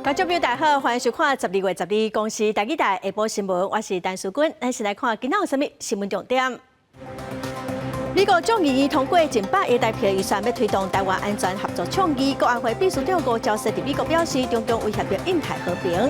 觀眾朋友大家好，歡迎收看十二月十二公視台語台下晡新聞，我是陳淑君。咱先來看今仔有啥物新聞重點。美國眾議院通過近百億台幣預算，欲推動台灣安全合作倡議。國安會秘書長吳釗燮佇美國表示，中共威脅著印太和平。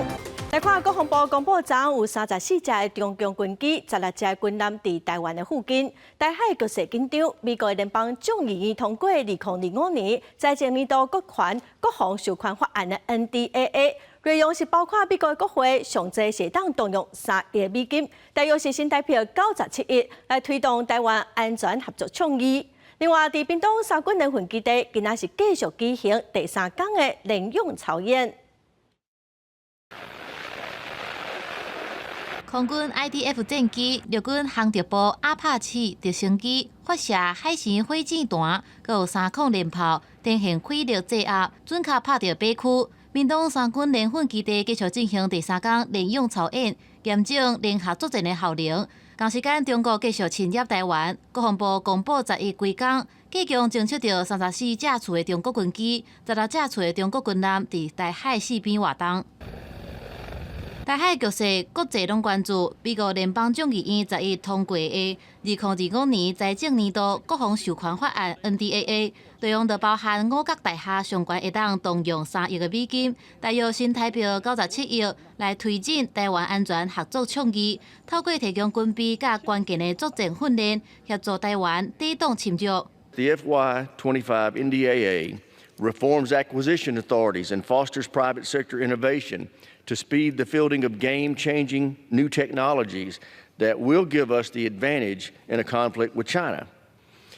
來看國防部公布，昨昏有三十四架的中共軍機、十六架軍艦佇台灣的附近。台海局勢緊張，美國聯邦眾議院通過二零二五年財政年度國權國防授權法案的 NDAA，內容是包括美國國會上濟會當動用三億美金，大約是新台幣九十七億，來推動台灣安全合作倡議。另外，佇屏東三軍聯訓基地，今仔是繼續舉行第三天的聯勇操演。空軍 IDF 戰機、陸軍航特部阿帕契直升機發射海神火箭彈，閣有三孔連炮，展現火力制壓，準確拍著靶區。屏東三軍聯訓基地繼續進行第三天聯勇操演，驗證聯合作戰的效能。同時間，中國繼續侵入台灣，國防部公布十一規工，計共偵測著三十四架次的中國軍機、十六架次的中國軍艦佇台海四邊活動。台海局勢，國際攏關注。美國聯邦眾議院十一通過的二零二五年財政年度國防授權法案 NDAA，內容就包含五角大廈上懸會當動用三億个美金，大約新台幣九十七億，來推進台灣安全合作倡議，透過提供軍備佮關鍵的作戰訓練，協助台灣抵擋侵略。 The FY25 NDAA reforms acquisition authorities and fosters private sector innovation to speed the fielding of game-changing new technologies that will give us the advantage in a conflict with China.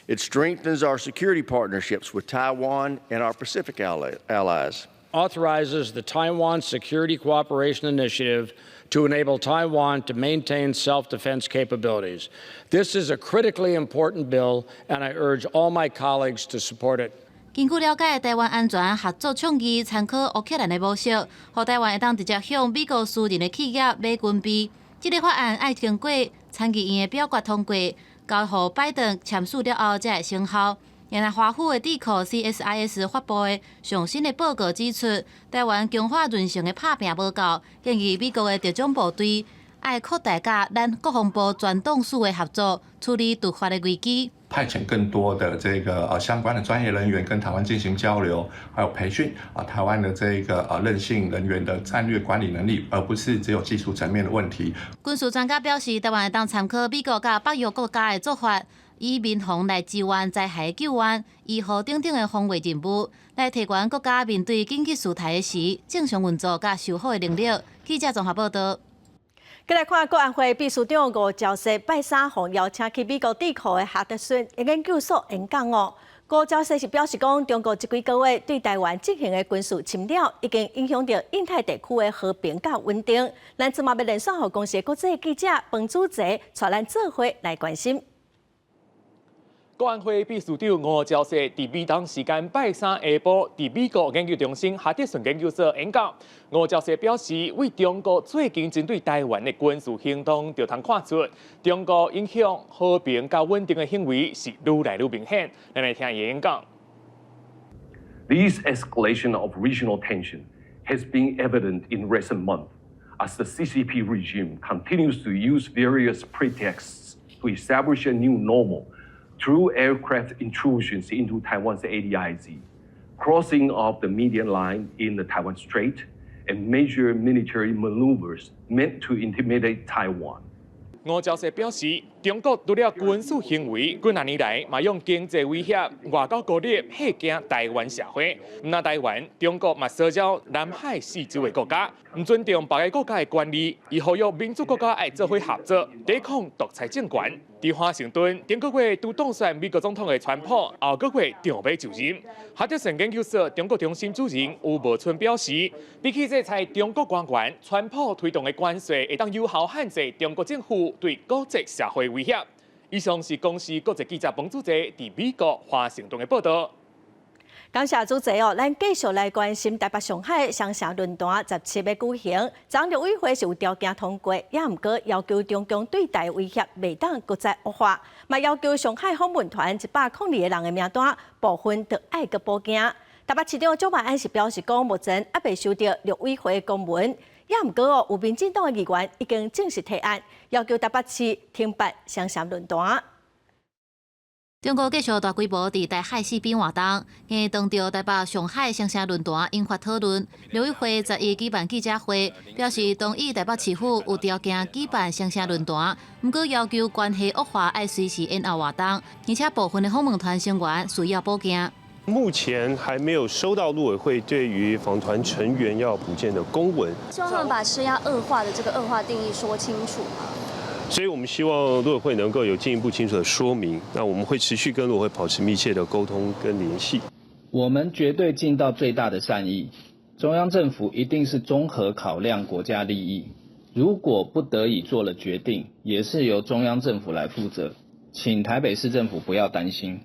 It strengthens our security partnerships with Taiwan and our Pacific allies. Authorizes the Taiwan Security Cooperation Initiative to enable Taiwan to maintain self-defense capabilities. This is a critically important bill, and I urge all my colleagues to support it. 根據了解，台灣安全合作倡議參考烏克蘭的模式，予台灣會當直接向美國私人的企業買軍備。這个法案愛經過參議院的表決通過，交予拜登簽署了後才會生效。然而，華府的智庫 CSIS 發布的上新的報告指出，台灣強化韌性的拍拚無夠，建議美國的特種部隊愛擴大佮咱國防部全黨署的合作，處理突發的危機。派遣更多的這個相關的專業人員跟台灣進行交流，還有培訓啊，台灣的這個韌性人員的戰略管理能力，而不是只有技術層面的問題。軍事專家表示，台灣會當參考美國佮北約國家的做法，以民防來支援災害救援、醫護等等的防衛任務，來提懸國家面對緊急事態時正常運作佮修復的能力。記者綜合報道。繼來看國安會秘書長吳釗燮拜三予邀請去美國智庫的哈德遜研究所演講哦。吳釗燮是表示講，中國這幾個月對台灣進行的軍事侵擾，已經影響著印太地區的和平佮穩定。咱這馬欲連線予公視國際記者彭祖澤，帶咱做伙來關心。國安會秘書長吳釗燮佇美東時間拜三下晡，佇美國研究中心哈德遜研究所演講。吳釗燮表示，對中國最近針對台灣的軍事行動，就通看出中國影響和平佮穩定的行為是愈來愈明顯。咱來聽伊演講。 This escalation of regional tension has been evident in recent months as the CCP regime continues to use various pretexts to establish a new normal through aircraft intrusions into Taiwan's ADIZ, crossing of the median line in the Taiwan Strait, and major military maneuvers meant to intimidate Taiwan. 吳釗燮表示，中國除了軍事行為，幾若年來嘛用經濟威脅、外交孤立嚇驚台灣社會。毋但台灣，中國嘛騷擾南海四周的國家，毋尊重別个國家的權利，伊呼籲民主國家愛做伙合作，抵抗獨裁政權。佇華盛頓，頂個月拄當選美國總統的川普，後個月準備就任。哈德遜研究所中國中心主任吳伯春表示，比起制裁中國官員，川普推動的關稅會當有效限制中國政府對國際社會威脅。以上是公視國際記者彭祖澤佇美國華盛頓的報道。感謝主持哦，咱繼續來關心台北上海雙城論壇十七的舉行，昨陸委會是有條件通過，也毋過要求中共對台威脅袂當閣再惡化，嘛要求上海訪問團一百空二个人的名單部分都愛閣補件。台北市長蔣萬安是表示講，目前猶未收著陸委會公文，也毋過哦，有民進黨的議員已經正式提案，要求台北市停辦雙雙論壇。中國繼續大規模佇台海四邊活動，硬當著台北上海雙城論壇引發討論。陸委會11舉辦記者會，表示同意台北市府有條件舉辦雙城論壇，毋過要求關係惡化愛隨時延後活動，而且部分的訪問團成員需要補件。目前還沒有收到陸委會對於訪團成員要補件的公文。希望他們把施壓惡化的這個惡化定義說清楚。所以我們希望陸委會能夠有進一步清楚的說明。那我們會持續跟陸委會保持密切的溝通跟聯繫。我們絕對盡到最大的善意，中央政府一定是綜合考量國家利益。如果不得已做了決定，也是由中央政府來負責，請台北市政府不要擔心。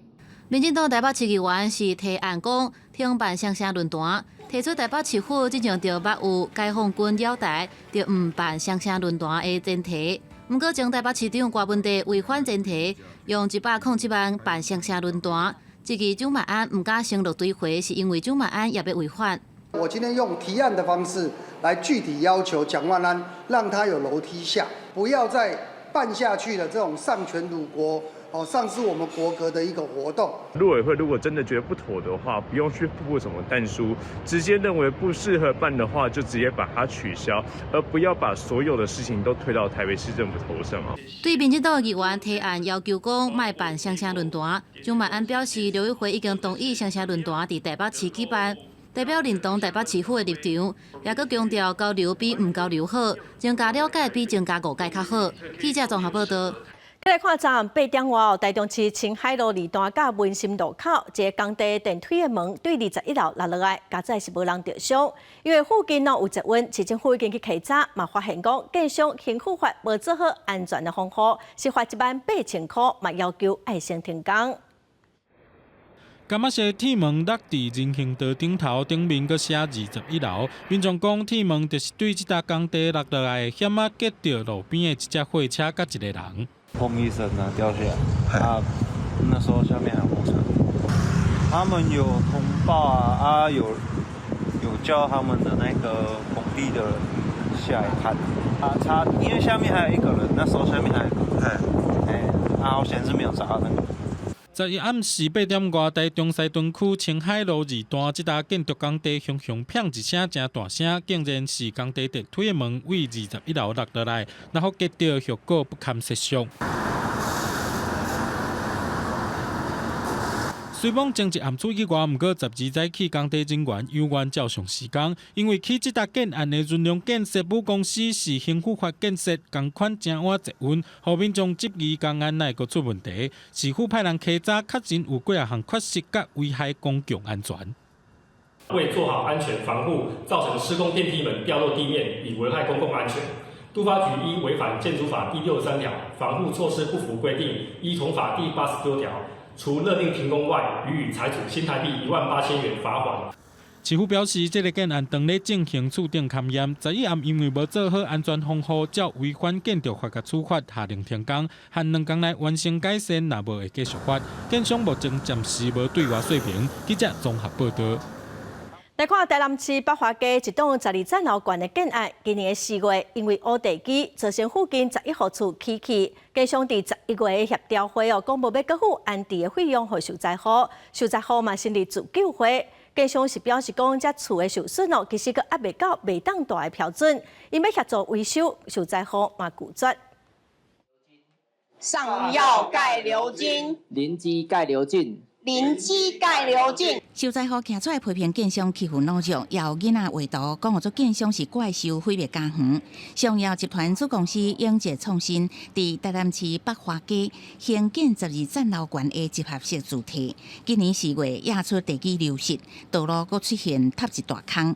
民進黨台北市議員是提案講停辦雙城論壇，提出台北市府之前就捌有解放軍繞台，就毋辦雙城論壇的前提。毋過前台北市長柯文哲違反前提，用107萬辦雙城論壇，這個蔣萬安毋敢承諾追回，是因為蔣萬安也欲違反。我今天用提案的方式來具體要求蔣萬安，讓他有樓梯下，不要再辦下去的這種喪權辱國、哦喪失我們國格的一個活動。陸委會如果真的覺得不妥的話，不用去附什麼但書，直接認為不適合辦的話，就直接把它取消，而不要把所有的事情都推到台北市政府頭上啊。對民進黨議員提案要求講莫辦雙城論壇，蔣萬安表示，陸委會已經同意雙城論壇佇台北市舉辦，代表認同台北市府的立場，也閣強調交流比毋交流好，增加了解比增加誤解較好。記者綜合報道。來看昨暗8點外，台中市清海路二段佮文心路口，一个工地電梯的門對21樓落落來，佳哉是無人著傷。因為附近喏有捷運，市政府已經去稽查，嘛發現講建商興富發無做好安全的防護，是罰18,000箍，嘛要求愛先停工。柑仔色鐵門落佇人行道頂頭，頂面閣寫21樓。民眾講，鐵門就是對這搭工地落落來，險仔擊著路邊的一隻貨車佮一個人。砰一聲啊，掉下來。啊，那時候下面還有貨車。他們有通報啊，啊有叫他們的那個工地的人下來看。啊，他因為下面還有一個人，那時候下面還有一個人。哎，啊，好險是沒有砸到那個。11暗時8點外，台中西屯區清海路二段這搭建築工地，雄雄砰一聲誠大聲，竟然是工地電梯的門對21樓落落來，然後擊著後果不堪設想。雖罔前一暗出意外，毋過12早起工地人員猶原照常施工，因為起這搭建案的潤隆建設母公司是興富發建設，仝款誠倚捷運，予民眾質疑工案哪會閣出問題？市府派人稽查，確認有幾仔項缺失，佮危害公共安全。未做好安全防護，造成施工電梯門掉落地面，已危害公共安全。都發局依違反建築法第63條，防護措施不符規定，依同法第89條。除勒令停工外，予以裁處新台幣18,000元罰鍰。市府表示，這个建案當咧進行厝頂勘驗，11暗因為無做好安全防護，照違反建築法共處罰，下令停工，限2工內完成改善，若無會繼續罰。建商目前暫時無對外說明。記者綜合報道。來看台南市北華街一棟12層樓懸的建案，今年4月因為烏地基造成附近11戶厝起去，建商佇11月的協調會哦，講無欲閣付安置的費用予受災戶，受災戶嘛成立自救會，建商是表示講，這厝的受損哦，其實閣猶未到袂當蹛的標準，𪜶欲協助維修，受災戶嘛拒絕。上藥蓋流金，靈機蓋流進。靈機蓋流進。受災戶徛出來批評建商欺負老弱，也有囡仔畫圖講予做建商是怪獸毀滅家園。上藥集團子公司永捷創新佇台南市北華街興建12層樓懸的集合式住宅，今年4月掖出地基流失，道路閣出現塌一大空。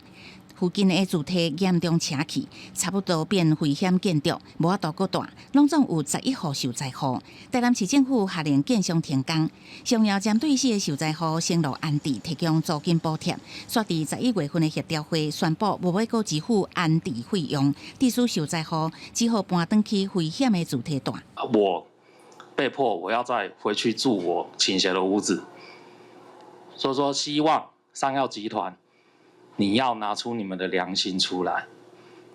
附近的柱體嚴重斜去，差不多變危險建築，無法度閣蹛，攏總有11戶受災戶。台南市政府下令建商停工，上藥針對四个受災戶承諾安置，提供租金補貼。煞佇11月份的協調會宣布，無欲閣支付安置費用，致使受災戶只好搬轉去危險的住宅蹛。我被迫我要再回去住我傾斜的屋子，所以說希望。上藥集團，你要拿出你們的良心出來，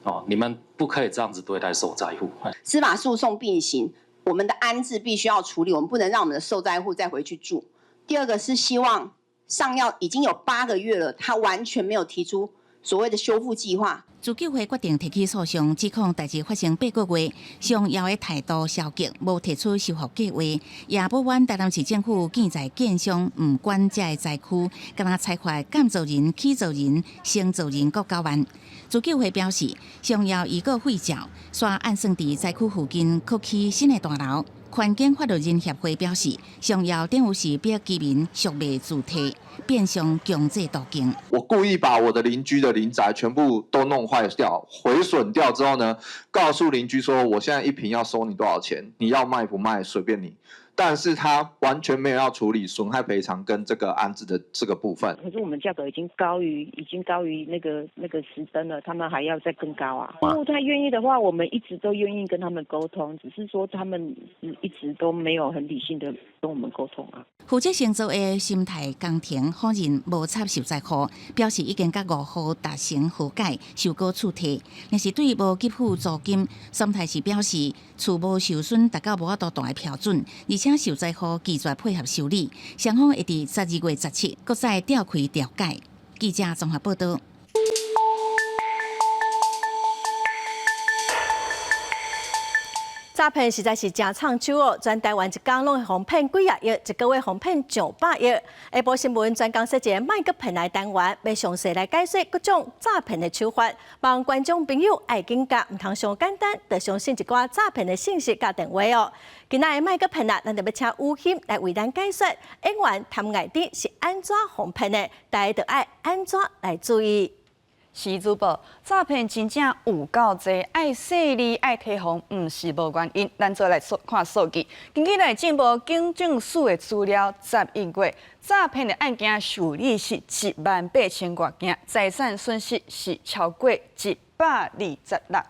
哦，你們不可以這樣子對待受災戶。司法訴訟並行，我們的安置必須要處理，我們不能讓我們的受災戶再回去住。第二個是希望上藥已經有8個月了，他完全沒有提出所謂的修復計劃。自救會決定提起訴訟，指控代誌發生8個月，上藥的態度消極，無提出修復計劃，也不滿台南市政府建在建商毋管這个災區，敢若裁罰監造人、起造人、承造人各9萬。自救會表示，上藥預告廢照，煞按算佇災區附近擴起新的大樓。環境法律人協會表示，上藥等於是逼居民贖賣自提，變相強制都更。我故意把我的鄰居的鄰宅全部都弄壞掉、毀損掉之後呢，告訴鄰居說，我現在一坪要收你多少錢，你要賣不賣隨便你。但是他完全沒有要處理損害賠償跟這個安置的這個部分。可是我們價格已經高於那個實登了，他們還要再更高啊？如果他願意的話，我們一直都願意跟他們溝通，只是說他們一直都沒有很理性的跟我們溝通啊。負責承造的心泰工程否認無插受災戶，表示已經佮五戶達成和解，收購厝契。但是對無給付租金，心泰是表示厝無受損達到無法度大的標準，而且受災戶拒絕配合修理，雙方會佇12月17閣再召開調解。記者綜合報道。詐騙實在是誠創手哦，全台灣一工攏會予騙幾仔億，一個月予騙上百億。下晡新聞專工設一個莫閣騙來單元，欲詳細來解說各種詐騙的手法，望觀眾朋友愛警覺，毋通傷簡單就相信一寡詐騙的信息佮電話哦。今仔的莫閣騙啦，咱就欲請吳欣來為咱解說演員譚愛珍是按怎予騙的，大家著愛按怎來注意。是主播，詐騙真正有夠濟，愛細膩愛提防，毋是無原因。咱做來看數據，根據內政部警政署的資料，11月詐騙的案件受理是1萬8千外件，財產損失是超過126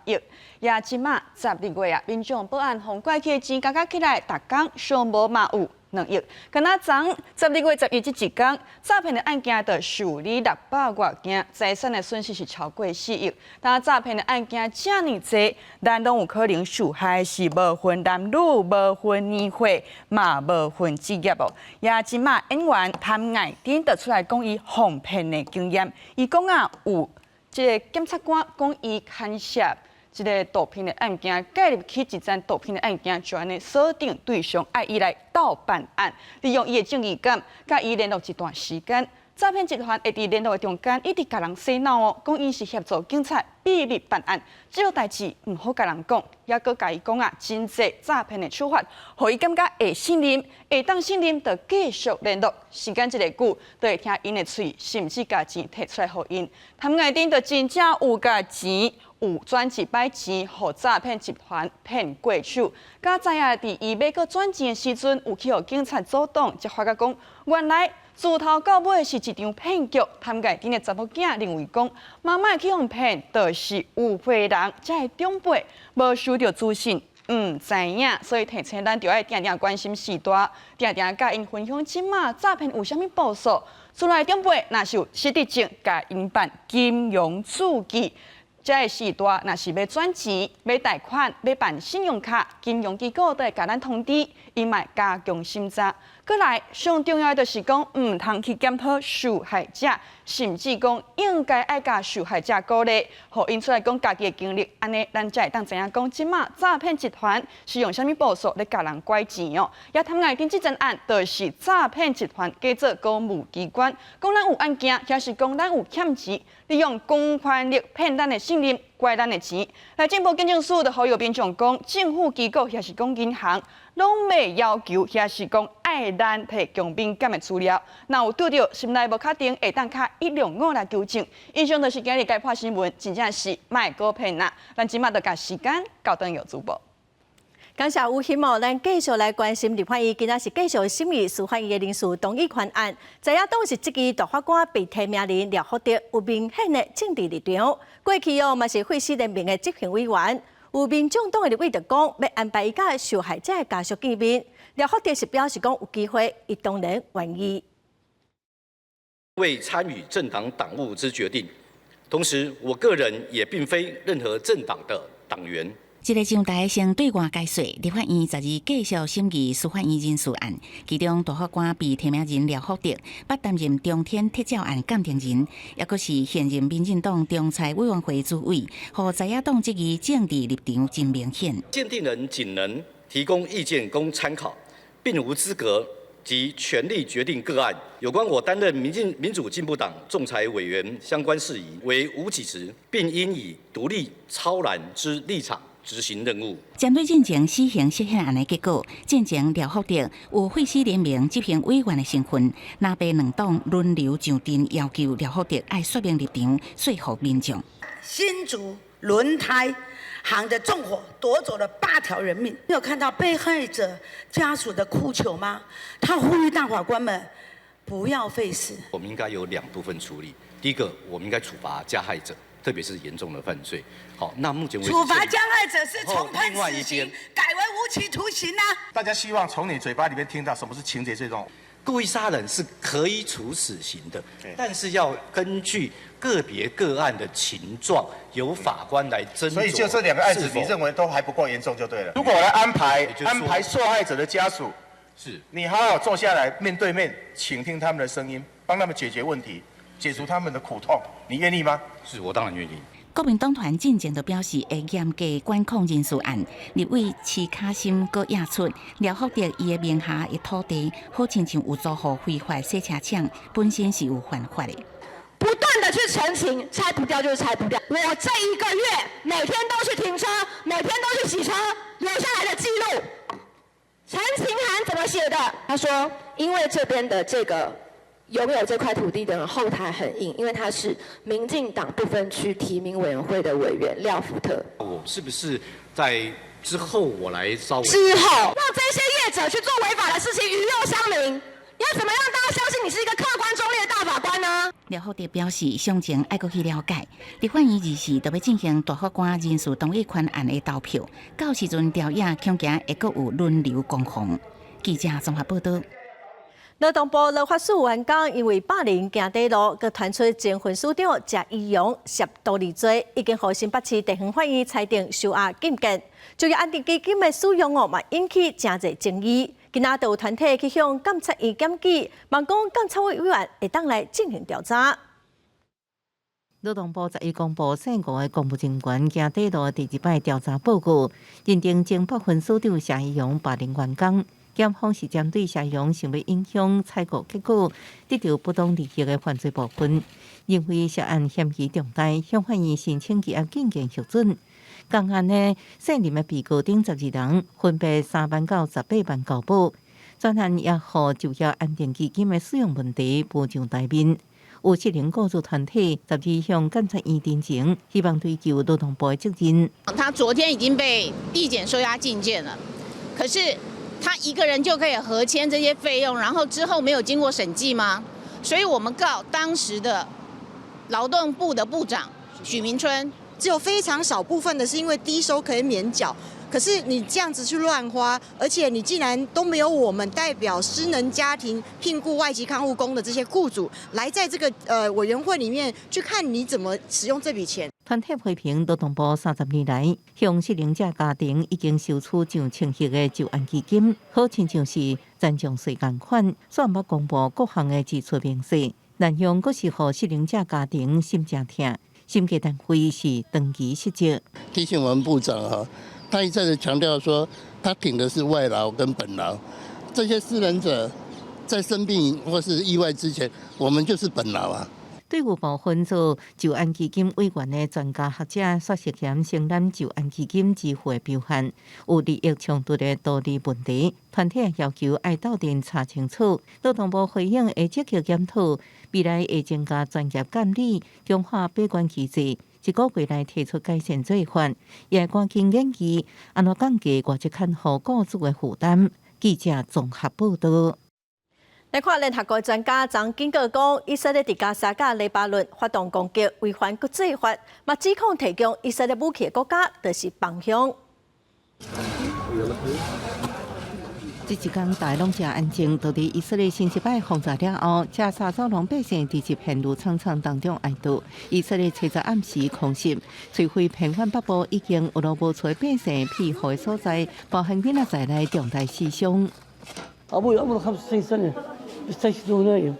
億。也這馬12月啊，民眾報案予拐去的錢，加加起來，逐工上無嘛有2億。敢若昨12月11這一工，詐騙的案件就受理600外件，財產的損失是超過4億。但詐騙的案件遮爾濟，咱攏有可能受害，是無分男女、無分年歲，嘛無分職業哦。也這馬演員譚愛珍就出來講伊防騙的經驗，伊講啊，有這個檢察官講伊牽涉這個毒品的案件，介入去一樁毒品的案件，就按呢鎖定對象，愛伊來鬥辦案，利用伊的正義感，佮伊聯絡一段時間，詐騙集團會佇聯絡的中間一直共人洗腦哦，講𪜶是協助警察秘密辦案，這個代誌毋好共人講，猶閣共伊講啊，真濟詐騙的手法，予伊感覺會信任，會當信任，就繼續聯絡。時間一個久，就會聽𪜶的喙，甚至共錢提出來予𪜶。譚愛珍就真正有共錢。有轉一擺錢，予詐騙集團騙過手。敢知影佇伊欲閣轉錢的時陣，有去予警察阻擋，才發覺講原來自頭到尾是一場騙局。譚愛珍的查某囝認為講，媽媽去予騙，就是有壞人，這个長輩無收著資訊，毋知影，所以提醒咱著愛定定關心序大，定定佮𪜶分享這馬詐騙有啥物步數。厝內長輩若是有失智症，共𪜶辦金融注記。這个序大，若是欲轉錢、欲貸款、欲辦信用卡，金融機構都會共咱通知，𪜶嘛會加強審查。閣來，上重要的就是講，毋通去檢討受害者，甚至講應該愛共受害者鼓勵，予𪜶出來講家己的經歷，按呢，咱才會當知影講，這馬詐騙集團是用啥物步數咧共人拐錢哦。也譚愛珍這樁案，就是詐騙集團假做公務機關，講咱有案件，抑是講咱有欠錢，利用公權力騙咱的信任，拐咱的錢。內政部警政署就呼籲民眾講，政府機構抑是講銀行，攏袂要求，抑是講愛咱提供敏感的資料。若有拄著心內無確定，會當敲165來求證。以上就是今日解破新聞，真正是莫閣騙啦。咱這馬就共時間交轉予主播。感謝吳欣哦，咱繼續來關心立法院，今仔是繼續審議司法院的人事動議權案。在野黨是質疑大法官被提名人廖福德有明顯的政治立場。過去哦，嘛是廢死聯盟的執行委員。有民眾黨的立委就講，欲安排伊佮受害者的家屬見面。廖福德是表示講有機會，伊當然願意。未參與政黨黨務之決定，同時我個人也並非任何政黨的黨員。這个上台先對外解說，立法院十二繼續審議司法院人事案，其中大法官被提名人廖福德，捌擔任中天鐵照案鑑定人，抑閣是現任民進黨中財委員會主委，予在野黨質疑政治立場真明顯。鑑定人僅能提供意見供參考，並無資格及權力決定個案。有關我擔任民主進步黨仲裁委員相關事宜，為無給職，並應以獨立超然之立場執行任務。針對進前死刑釋憲案的結果，進前廖福德有廢死聯盟執行委員的身份，藍白兩黨輪流上陣，要求廖福德愛說明立場，說服民眾。新竹輪胎行的縱火奪走了八條人命，你有看到被害者家屬的哭求嗎？他呼籲大法官們不要廢死。我們應該有兩部分處理，第一個，我們應該處罰加害者，特別是嚴重的犯罪。好，那目前為止，處罰加害者是重判死刑，改為無期徒刑啊！大家希望從你嘴巴裡面聽到什麼是情節最重？故意殺人是可以處死刑的，但是要根據個別個案的情狀，由法官來斟酌。所以就這兩個案子，你認為都還不夠嚴重就對了。如果我來安排受害者的家屬，是你好好坐下來面對面傾聽他們的聲音，幫他們解決問題，解除他們的苦痛，你願意嗎？是我當然願意。國民黨團進前就表示會嚴格管控人事案，立委徐卡心閣指出，廖福德伊的名下的土地，好親像有租予非法洗車廠，本身是有犯法的。不斷的去陳情，拆不掉就是拆不掉。我這一個月每天都去停車，每天都去洗車，留下來的記錄。陳情函怎麼寫的？他說，因為這邊的這個擁有這塊土地的人後台很硬，因為他是民進黨不分區提名委員會的委員廖福特。我是不是在之後我來稍微之後讓這些業者去做違法的事情，魚肉鄉民，要怎麼讓大家相信你是一個客觀中立的大法官呢？廖福德表示，詳情愛閣去了解。立法院二四就欲進行大法官人事同意權案的投票，到時陣朝野恐驚會閣有輪流攻防。記者綜合報道。勞動部勞發署員工因為霸凌行短路，閣傳出前分署長謝宜陽涉盜利罪，已經予新北市地方法院裁定收押禁見。就業安定基金的使用哦，嘛引起誠濟爭議。今仔就有團體去向監察院檢舉，望講監察委委員會當來進行調查。勞動部十一公布省五个公務人員行短路第二擺調查報告，認定前北分署長謝宜陽霸凌員工。檢方是針對謝宜陽想欲影響採購結果，得著不當利益的犯罪部分，認為涉案嫌疑重大，向法院申請羈押禁見核准。共案的現任的被告等十二人，分別3萬到18萬交保。專案也予就業安定基金的使用問題浮上台面。有失能雇主團體十二向監察院陳情，希望追究勞動部的責任。他昨天已經被地檢收押禁見了，可是他一個人就可以核簽這些費用，然後之後沒有經過審計嗎？所以我們告當時的勞動部的部長許明春，只有非常少部分的是因為低收可以免繳，可是你這樣子去亂花，而且你竟然都沒有我們代表失能家庭聘僱外籍看護工的這些僱主來在這個委員會裡面去看你怎麼使用這筆錢。團體批評勞動部30年來向失能者家庭已經收取上千億的就安基金，好親像是陳賬稅仝款，煞毋捌公布各項的支出明細，濫用閣是予失能者家庭心誠疼，審計單位是長期失職。提醒我們部長哈，他一再的強調說，他挺的是外勞跟本勞，這些失能者在生病或是意外之前，我們就是本勞啊。對有部分做就安基金委員的專家學者，煞涉嫌承擔就安基金支付的表現，有利益衝突的道理問題，團體要求愛鬥陣查清楚。勞動部回應會積極檢討，未來會增加專業監理，強化把關機制，一個月內提出改善做法，也趕緊研議按怎降低外籍看護雇主的負擔。記者綜合報道。來看聯合國專家昨警告講，以色列佇加沙佮黎巴嫩發動攻擊，違反國際法，嘛指控提供以色列武器的國家就是幫兇。這一工大攏誠安靜，到佇以色列新一擺轟炸了後，加沙走廊百姓佇一片怒蒼蒼當中哀悼。以色列初十暗時空襲，摧毀偏遠北部已經有路無厝百姓庇護的所在，包含囡仔在內重大死傷。 أبوي عمره 65 سنة بيستشهد ونايم。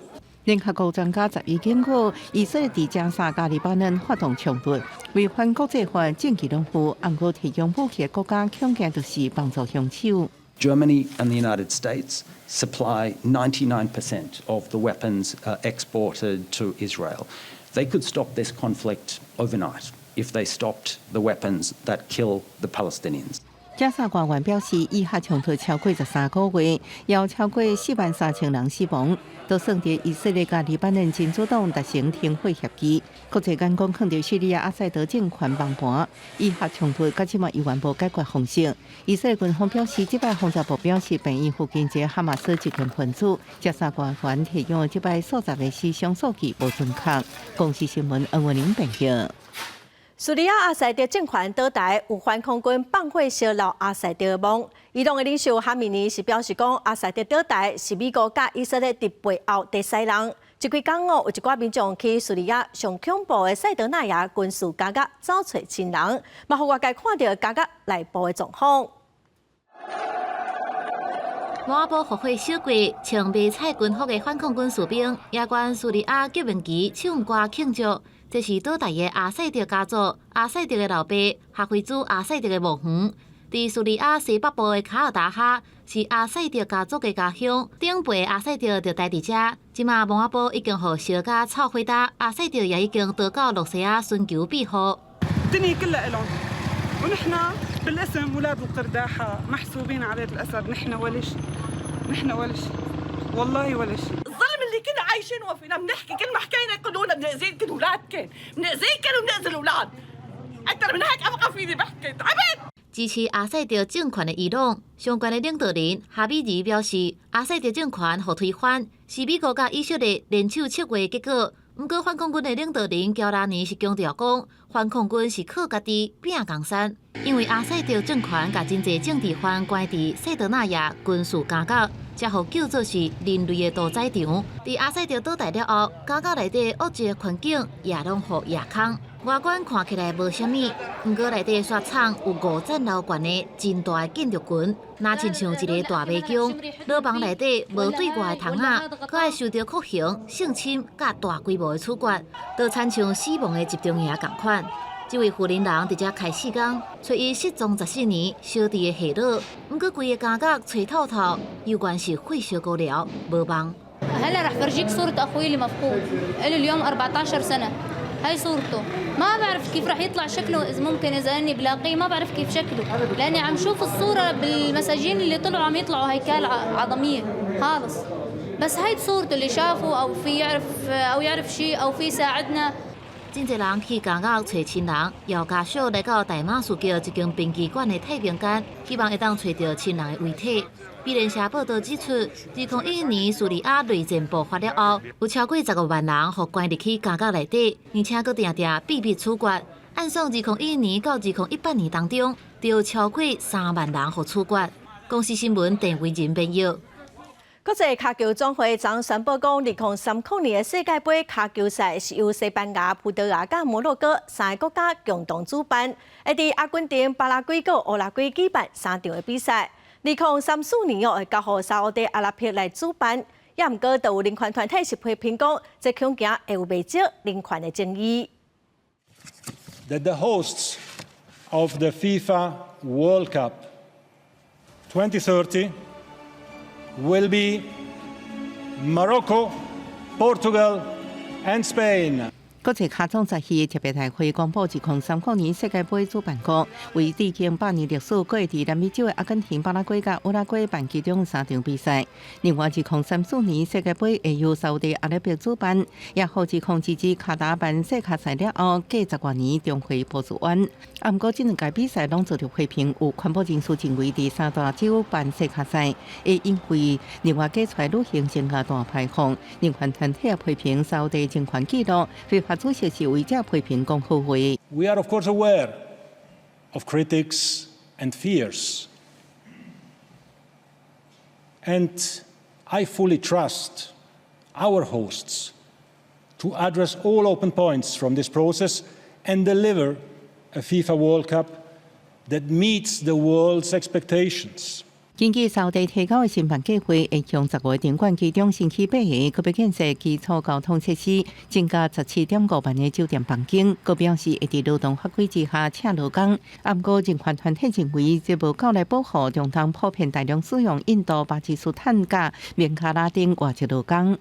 聯合國專家11警告，以色列佇加沙佮黎巴嫩發動衝突，違反國際法，證據攏有，毋過提供武器的國家恐驚就是幫助兇手。 Germany and the United States supply 99% of the weapons exported to Israel. They could stop this conflict overnight if they stopped the weapons that kill the Palestinians. 加沙官員表示，以哈衝突超過13個月，有超過43,000人死亡。都算佇以色列佮黎巴嫩真主黨達成停火協議。國際眼光放佇敘利亞阿薩德政權崩盤，以哈衝突到這馬猶原無解決方式。以色列軍方表示，這擺轟炸目標是病院附近一个哈馬斯激進分子。加沙官員提供這擺數十个死傷數據無準確。公視新聞恩文玲編譯。敘利亞阿薩德政權倒台，有反抗軍放火燒老阿薩德的墓。伊朗的領袖哈米尼是表示講，阿薩德倒台是美國佮以色列佇背後佇使人。這幾工哦，有一寡民眾去敘利亞上恐怖的塞德納亞軍事監獄走揣親人，嘛予外界看著監獄內部的狀況。摩阿波復火燒過，穿迷彩軍服的反抗軍士兵，也懸敘利亞革命旗唱歌慶祝。這是倒台的阿薩德家族，阿薩德的老爸哈菲茲阿薩德的墓園，佇敘利亞西北部的卡爾達哈是阿薩德家族的家鄉。頂輩阿薩德就待佇遮，這馬摩阿波已經予燒甲臭火焦，阿薩德也已經逃到露西亞尋求庇護。 الدنيا كلها إلهم ونحن بالاسم ولاد القرداحة محسوبين على بيت الأسد نحن ولا شيء نحن ولا شيء والله ولا شيء. الظلم اللي كنا عايشين وفينا بنحكي كل ما حكينا يقولوا لنا بنأذيكم اولادكم بنأذيكم وبنأذي الاولاد اكثر من هيك ابقى فيني بحكي تعبت. 支持阿薩德政權的伊朗相關的領導人哈米尼表示，阿薩德政權予推翻是美國佮以色列聯手策劃的結果。毋過反抗軍的領導人喬拉尼是強調講，反抗軍是靠家己拚江山，因為阿薩德政權共真濟政治犯關佇塞德納亞軍事監獄，才予叫做是人類的屠宰場。佇阿薩德倒台了後，監獄內底惡質環境也攏予夜空。外觀看起來無啥物，毋過內底雪廠有五層樓懸的真大的建築群，若親像一个大迷宮。牢房內底無對外的窗仔，閣愛受著酷刑、性侵佮大規模的處決，都親像死亡的集中營仝款。這位婦人人佇遮開四工，揣伊失蹤14年，小弟的下落，毋過規个監獄揣透透，猶原是火燒孤寮，無望。 هلا رح فرجيك صورة أخوي اللي مفقود له اليوم 14 سنة. هاي صورته ما بعرف كيف رح يطلع شكله إذا ممكن إذا إني بلاقيه ما بعرف كيف شكله لأني عم شوف الصورة بالمساجين اللي طلعوا عم يطلعوا هيكال عظمية خالص بس هاي صورته اللي شافه أو في يعرف أو يعرف شيء أو في يساعدنا. 真濟人去監獄揣親人，有家屬來到大馬士革一間殯儀館的太平間，希望會當揣著親人的遺體。美聯社報導指出，2011年敘利亞內戰爆發了後，有超過15萬人予關入去監獄內底，而且閣定定秘密處決。按算2011年到2018年當中，就有超過3萬人予處決。公視新聞鄧偉仁編譯。國際跤球總會昨宣布講，2030年的世界盃跤球賽是由西班牙、葡萄牙佮摩洛哥三个國家共同主辦，會佇阿根廷、巴拉圭佮烏拉圭舉辦三場的比賽。2034年哦，會交予沙烏地阿拉伯來主辦。也毋過，都有人權團體是批評講，這恐驚會有袂少人權的爭議。 That the hosts of the FIFA World Cup 2030 will be Morocco, Portugal and Spain. 國際跤總十二特別大會公布，2030年世界盃主辦國為歷經百年歷史，閣會佇南美洲的阿根廷、巴拉圭佮烏拉圭辦其中三場比賽。另外，2034年世界盃會由沙烏地阿拉伯主辦，也予2022卡達辦世跤賽了後，隔十外年重回波斯灣。啊，毋過這兩屆比賽攏遭著批評，有環保人士認為，佇三大洲辦世跤賽，會因為另外計出來旅行增加碳排放。人權團體也批評沙烏地人權紀錄，非法主席是為這批評講好話。 We are of course aware of critics and fears. And I fully trust our hosts to address all open points from this process and deliver a FIFA World Cup that meets the world's expectations. 根據沙地提交的申辦計劃，會向十五個場館其中新起八個，閣欲建設基礎交通設施，增加17.5萬个酒店房間。閣表示會佇勞動法規之下請勞工。毋過人權團體認為，這無夠來保護中東普遍大量使用印度、巴基斯坦佮孟加拉等外籍勞工。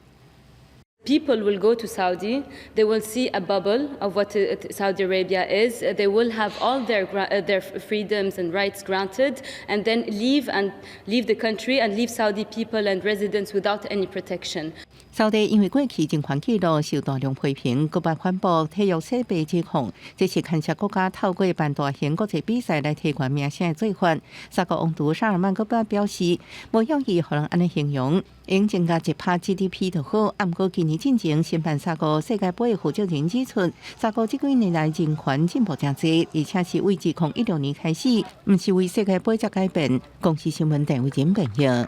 People will go to Saudi, they will see a bubble of what Saudi Arabia is, they will have all their freedoms and rights granted, and then leave and leave the country and leave Saudi people and residents without any protection. 沙地因為過去人權紀錄受大量批評，閣被反駁體育洗白指控，這是牽涉國家透過辦大型國際比賽來提懸名聲的做法。沙國王儲沙爾曼閣表示，無有意予人按呢形容，應增加1趴 GDP 就好。毋過今年進前申辦沙國世界盃的負責人指出，沙國這幾年來人權進步誠濟，而且是為2016年開始，毋是為世界盃才改變。公視新聞鄧慧仁編譯。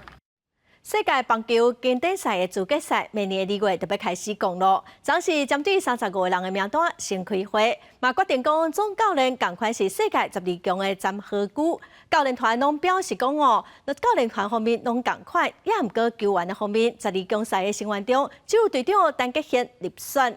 世界棒球經典賽的資格賽，明年2月就欲開始講囉。昨是針對35個人的名單先開會，嘛決定講總教練仝款是世界12強的詹和居。教練團攏表示講哦，那教練團方面攏仝款，也毋過球員的方面，十二強賽的成員中只有隊長陳傑憲入選。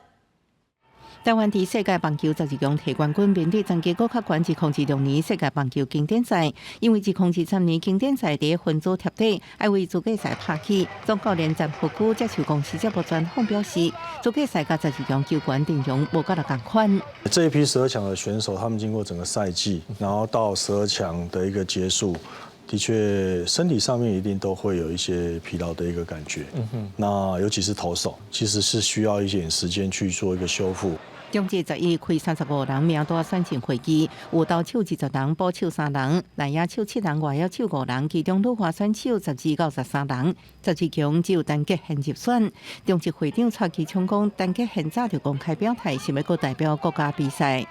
台灣佇世界棒球十二強提冠軍，面對層級閣較懸2026年世界棒球經典賽，因為2023年經典賽佇分組貼底，愛為資格賽拍氣。總教練詹福居接受公視節目專訪表示，資格賽佮十二強球員陣容無佮仝款。這一批十二強的選手，他們經過整個賽季，然後到十二強的一個結束，的確身體上面一定都會有一些疲勞的一個感覺。那尤其是投手，其實是需要一點時間去做一個修復。中職11開35人名單選前會議，有投手20人，捕手三人，內野手七人，外野手五人，其中女華選手12到13人。十二強只有陳傑憲入選。中職會長蔡其昌講，陳傑憲早就公開表態，想欲閣代表國家比賽。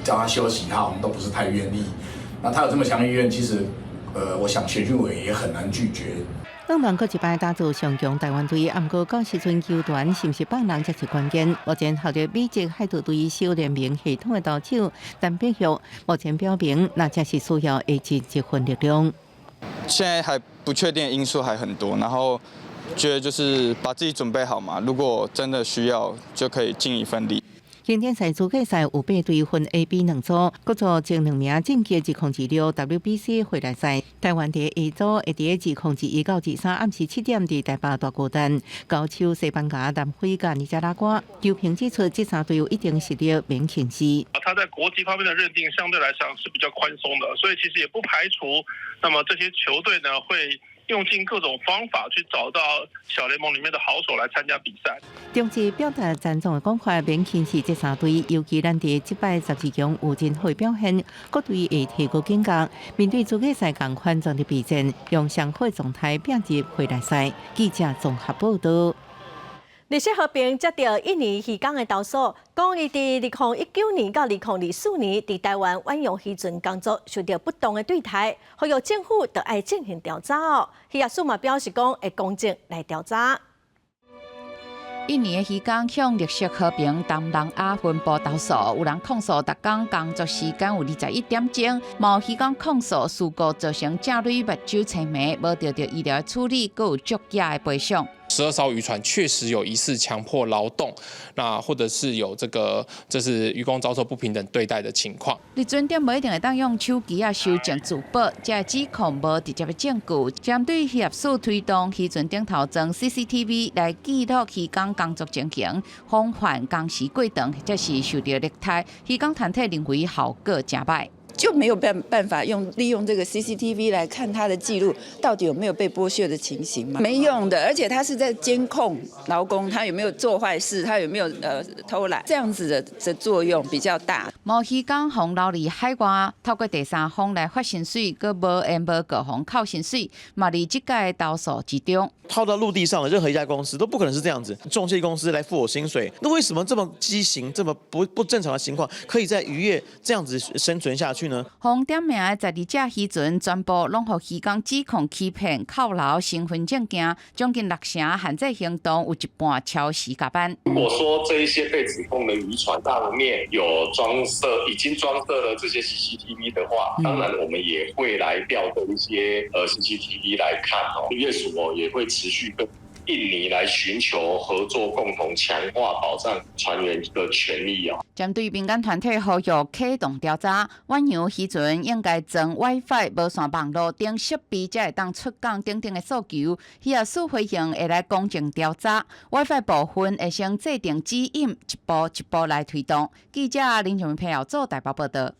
叫他休息，他好像都不是太願意。那他有這麼強意願，其實，我想選訓委也很難拒絕。當然，閣一擺打造上強台灣隊，毋過到時陣球團是毋是放人才是關鍵。目前效力美職海盜隊小聯盟系統的投手陳柏旭，目前表明，若真是需要會盡這份力量。現在還不確定因素還很多，然後覺得就是把自己準備好嘛。如果真的需要，就可以盡一份力。經典賽資格賽有八隊分 A、B 兩組，各組前兩名晉級2026 WBC 回來賽。台灣佇 A 組會佇2021到23暗時7點佇台北大巨蛋，交手西班牙、南非佮尼加拉瓜。球評指出，這三隊有一定實力，免輕視。他在國際方面的認定相對來講是比較寬鬆的，所以其實也不排除，那麼這些球隊呢會用盡各種方法去找到小聯盟裡面的好手來參加比賽。中職表達贊同的講法，免輕視這三隊，尤其咱佇這擺十二強有真好表現，各隊會提高警覺，面對資格賽仝款全力備戰，用上好狀態拼入回來賽。記者綜合報道。綠色和平接著印尼漁工的投訴，講伊佇2019年到2024年佇台灣遠洋漁船工作，受著不當的對待，呼籲政府著愛進行調查哦。漁業署嘛表示講會公正來調查。印尼的漁工向綠色和平東南亞分部投訴，有人控訴逐工工作時間有21點鐘，嘛有漁工控訴事故造成正蕊目睭青盲，無得著醫療處理，閣有足額的賠償。 12艘漁船確實有疑似強迫勞動，那或者是有這個，這是漁工遭受不平等對待的情況。佇船頂無一定會當用手機仔修正自保，這个指控無直接的證據。針對漁業署推動漁船頂頭裝 CCTV 來記錄漁工工作情形，防範工時過長或者是受著虐待，漁工團體認為效果誠䆀。就沒有辦法利用這個 CCTV 來看他的記錄，到底有沒有被剝削的情形嗎？沒用的，而且他是在監控勞工，他有沒有做壞事，他有沒有偷懶，這樣子的作用比較大。某漁工予留佇海外，透過第三方來發薪水，閣無緣無故予扣薪水，嘛佇這屆投訴之中。套到陸地上的任何一家公司都不可能是這樣子，中介公司來付我薪水，那為什麼這麼畸形、這麼不正常的情況，可以在漁業這樣子生存下去？去呢？予點名的12隻漁船全部攏予漁工指控欺騙、扣留身份證件，將近六成限制行動有一半超時加班。如果說這一些被指控的漁船上面有裝設，已經裝設了這些 CCTV 的話，當然我們也會來調動一些CCTV 來看哦。漁業署哦也會持續跟印尼來尋求合作，共同強化保障船員的權利哦。針對民間團體呼籲啟動調查，遠洋漁船應該裝 WiFi、無線網路等設備，才會當出港等等的訴求。漁業署回應會來公正調查，WiFi 部分會先制定指引，一步一步來推動。記者林長平做台北報道。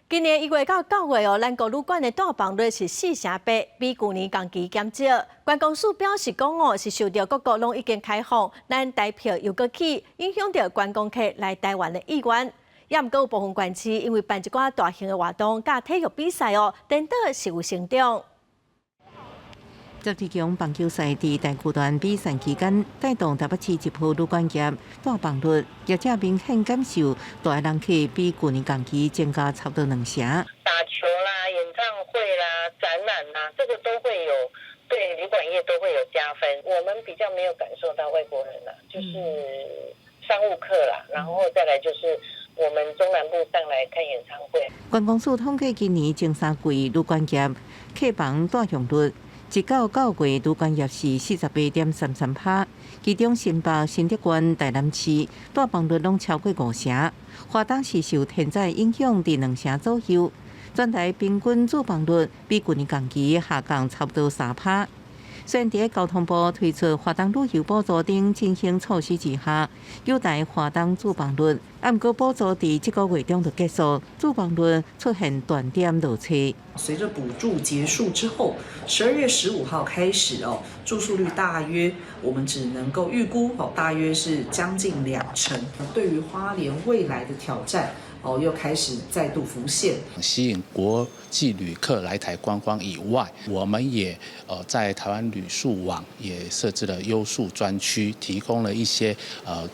今年1月到9月哦，咱國旅館的住房率是4.8%，比舊年同期減少。觀光署表示講哦，是受著各國攏已經開放，咱台票又閣起，影響著觀光客來台灣的意願。也毋過有部分縣市因為辦一寡大型的活動佮體育比賽哦，顛倒是有成長。十二強棒球賽佇大巨蛋比賽期間，帶動台北市一號旅館業住房率，業者明顯感受蹛來人客比舊年同期增加差不多2成。打球啦、演唱會啦、展覽啦，這個都會有對旅館業都會有加分。我們比較沒有感受到外國人啦，就是商務客啦，然後再來就是我們中南部上來看演唱會。觀光署統計今年前三季旅館業客房住用率，1到9月旅館業是48.33%，其中新北、新竹縣、台南市住房率攏超過5成。花東是受天災影響，佇2成左右。全台平均住房率比舊年同期下降差不多3%。雖然佇交通部推出花東旅遊補助等振興措施之下，優待花東住房率，毋過補助佇這個月中就結束，住房率出現斷點落車。隨着補助結束之後，12月15號開始哦，住宿率大約我們只能夠預估哦，大約是將近2成。對於花蓮未來的挑戰哦，又開始再度浮現。吸引國際旅客來台觀光以外，我們也在台灣旅宿網也設置了優宿專區，提供了一些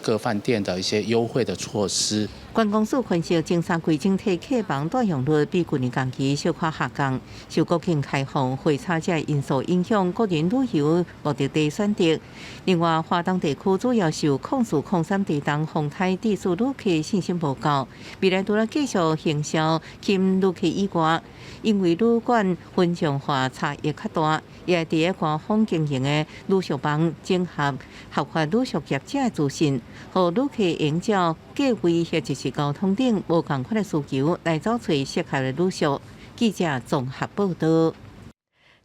各飯店的一些優惠的措施。觀光署分析，前三季整體客房住用率比舊年同期小可下降，受國境開放、匯差這因素影響，個人旅遊目的地選擇。另外，花東地區主要受04、03地動風颱致使旅客信心無夠，未來除了繼續行銷吸引旅客以外，因為旅館分眾化差異較大，也會佇咧官方經營的旅宿網整合合法旅宿業者的資訊，予旅客按照價位或者是交通等無仝款的需求來找揣適合的旅宿。記者綜合報道。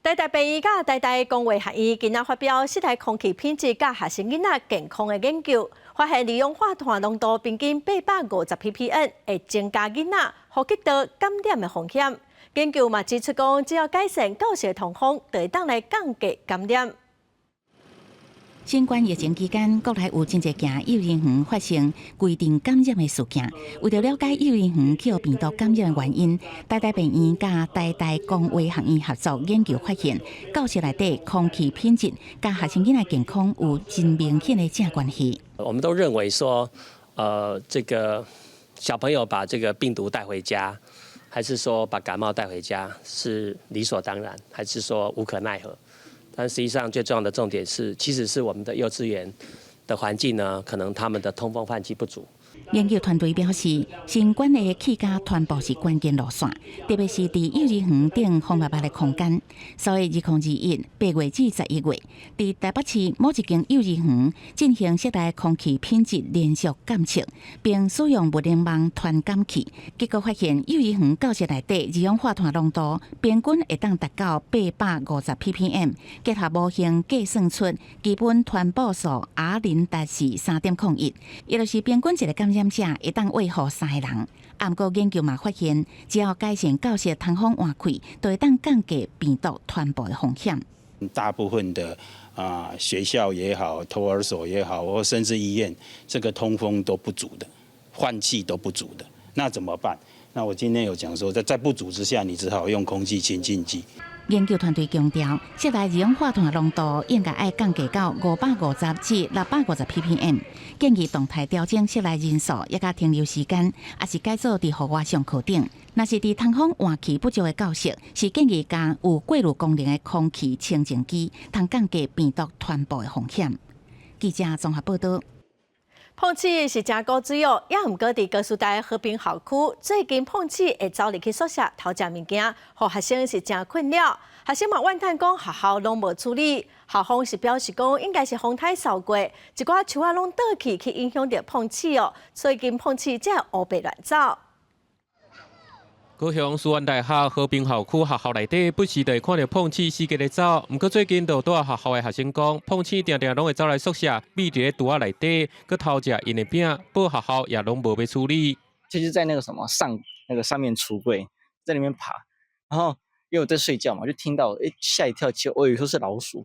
台大病院佮台大公衛學院今仔發表室內空氣品質佮學生囡仔健康的研究，發現二氧化碳濃度平均850 ppm 會增加囡仔呼吸道感染的風險。研究嘛指出講，只要改善教室通風，就會當來降低感染。新冠疫情期間，國內有真濟間幼兒園發生規陣感染的事件。為著了解幼兒園予病毒感染的原因，台大病院佮台大公衛學院合作研究發現，教室內底空氣品質佮學生囡仔健康有真明顯的正關係。我們都認為說，這個小朋友把這個病毒帶回家，還是說把感冒帶回家是理所當然，還是說無可奈何？但實際上最重要的重點是，其實是我們的幼稚園的環境呢，可能他們的通風換氣不足。研究團隊表示，新冠的氣間傳播是關鍵路線，特別是佇幼兒園等風密密的空間。所以，2021年8月至11月，佇台北市某一間幼兒園進行室內空氣品質連續監測，並使用物聯網傳感器，結果發現幼兒園教室內底二氧化碳濃度平均會當達到850 ppm，結合模型計算出基本傳播數 R 零值是3.01，也就是平均一個感染者會當餵予三個人。毋過研究嘛發現，只要改善教室通風換氣，就會當降低病毒傳播的風險。大部分的啊學校也好，托兒所也好，或甚至醫院，這個通風都不足的，換氣都不足的，那怎麼辦？那我今天有講說，在不足之下，你只好用空氣清淨機。研究團隊強調，室內二氧化碳濃度應該愛降低到550至650 ppm，建議動態調整室內人數，抑佮停留時間，抑是改做佇戶外上課頂。若是佇通風換氣不足的教室，是建議加有過濾功能的空氣清淨機，通降低病毒傳播的風險。記者綜合報道。碰鼠是誠古錐哦，也毋過佇高師大和平校區，最近碰鼠會走入去宿舍偷食物件，予學生是誠困擾。學生嘛怨嘆講學校攏無處理，校方是表示講應該是風颱掃過，一寡樹仔攏倒去，去影響著碰鼠哦。最近碰鼠才會烏白亂走。高雄師範大學和平校區學校內底不時就會看著碰鼠四界咧走，毋過最近就蹛學校的學生講，碰鼠定定攏會走來宿舍，覕佇咧櫥仔內底，閣偷食𪜶的餅，報學校也攏無欲處理。就是在那個什麼上那個上面櫥櫃，在裡面爬，然後因為我在睡覺嘛，就聽到誒嚇一跳，其實我以為說是老鼠，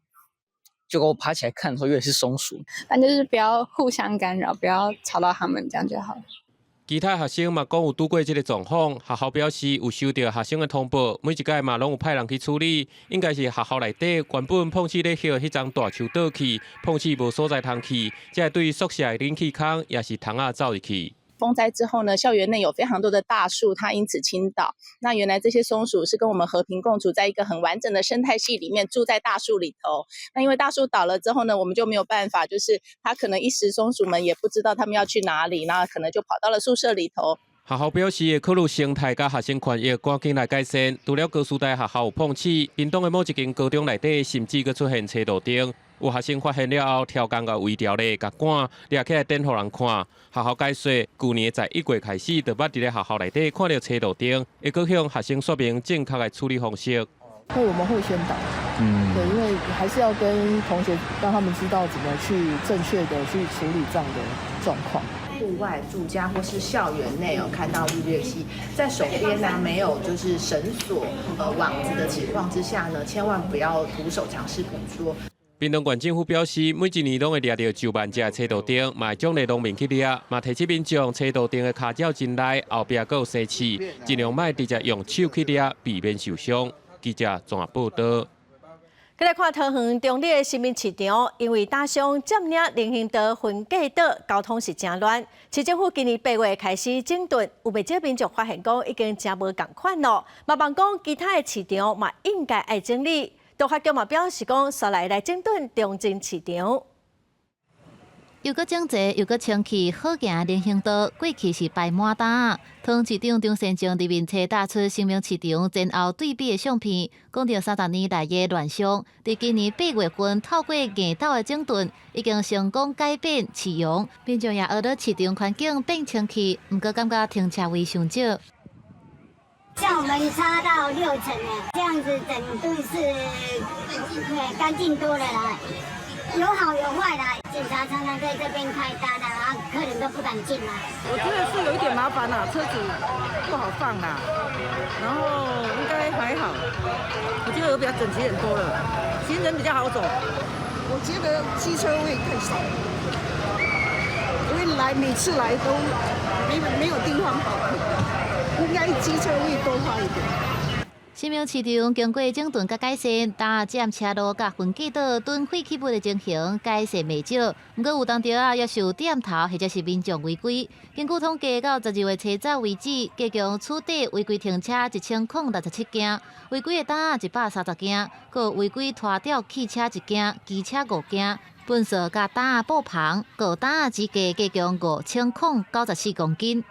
結果我爬起來看的時候，以為是松鼠。但就是不要互相干擾，不要吵到他們，這樣就好了。其他學生嘛講有拄過這個狀況，學校表示有收著學生的通報，每一屆嘛攏有派人去處理。應該是學校內底原本碰鼠咧歇彼叢大樹倒去，碰鼠無所在通去，才會對宿舍的冷氣孔抑是窗仔走入去。風災之後呢，校園內有非常多的大樹，它因此傾倒。那原來這些松鼠是跟我們和平共處，在一個很完整的生態系裡面，住在大樹裡頭。那因為大樹倒了之後呢，我們就沒有辦法，就是它可能一時松鼠們也不知道他們要去哪裡，那可能就跑到了宿舍裡頭。學校表示會考慮生態佮學生權益，趕緊來改善。除了高師大學校有碰鼠，屏東的某一間高中內底甚至閣出現車路燈。有學生發現了後，刁工共圍牢咧，共趕掠起來展予人看。學校解說，舊年11月開始，就捌佇咧學校內底看著車路燈，會閣向學生說明正確的處理方式。會，我們會宣導，對，因為還是要跟同學讓他們知道怎麼去正確的去處理這樣的狀況。戶外住家或是校園內有看到綠鬣蜥，在手邊呢沒有就是繩索、網子的情況之下呢，千萬不要徒手嘗試捕捉。屏東縣政府表示，每一年攏會掠著上萬隻車路燈，嘛會獎勵農民去掠，嘛提醒民眾車路燈的跤爪真利，後壁閣有生刺，盡量莫直接用手去掠，避免受傷。記者綜合報道。閣來看桃園中壢的新民市場，因為打商佔領人行道分隔島，交通是誠亂。市政府今年8月開始整頓，有袂少民眾發現講已經誠無仝款囉，嘛望講其他的市場嘛應該愛整理。都發局嘛表示講，煞來來整頓中正市場。又閣整齊，又閣清氣，好行人行道，過去是排滿擔。桃園市長張善政佇面冊貼出新民市場前後對比的相片，講著30年來的亂象，佇今年8月份透過硬鬥的整頓，已經成功改變市容，民眾也學著市場環境變清氣，毋過感覺停車位傷少。像我們差到6成呢，這樣子整頓是對乾淨多了啦。有好有壞啦，警察常常在這邊開單啊，客人都不敢進來。我覺得是有一點麻煩啦，車子不好放啦，然後應該還好，我覺得有比較整齊很多了，行人比較好走。我覺得機車位太少，因為來每次來都沒有地方好停，應該機車位多放一點。新民市場經過整頓佮改善，當佔車路佮分隔島囤廢棄物的情形改善袂少。毋過有當時仔，也是有店頭或者是民眾違規。根據統計，到12月初十為止，共計處罰違規停車1067件，違規的擔仔130件，閣違規拖吊汽車一件，機車五件，糞掃佮擔仔布棚，閣擔仔之計共5094公斤。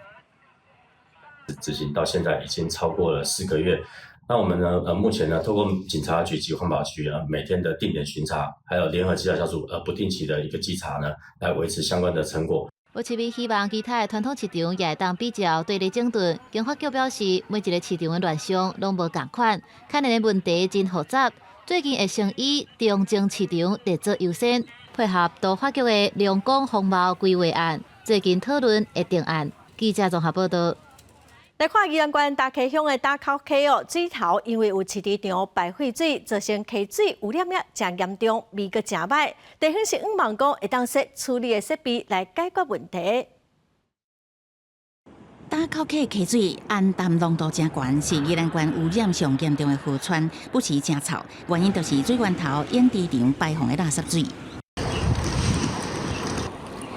執行到現在已經超過了4個月。那我們呢？目前呢，透過警察局及環保局啊，每天的定點巡查，還有聯合稽查小組不定期的一個稽查呢，來維持相關的成果。有市民希望其他的傳統市場也會當比照對咧整頓。經發局表示，每一个市場的亂象攏無仝款，可能的問題真複雜。最近會先以中正市場列做優先，配合都發局的龍宮風貌規劃案，最近討論會定案。記者綜合報道。來看宜蘭縣大溪鄉的打口溪哦，水頭因為有飼豬場排廢水，造成溪水污染也誠嚴重，味閣誠䆀。地方是向望講會當設處理的設備來解決問題。打口溪溪水氨氮濃度誠懸，是宜蘭縣污染上嚴重的河川，不時誠臭。原因就是水源頭養殖場排放的垃圾水。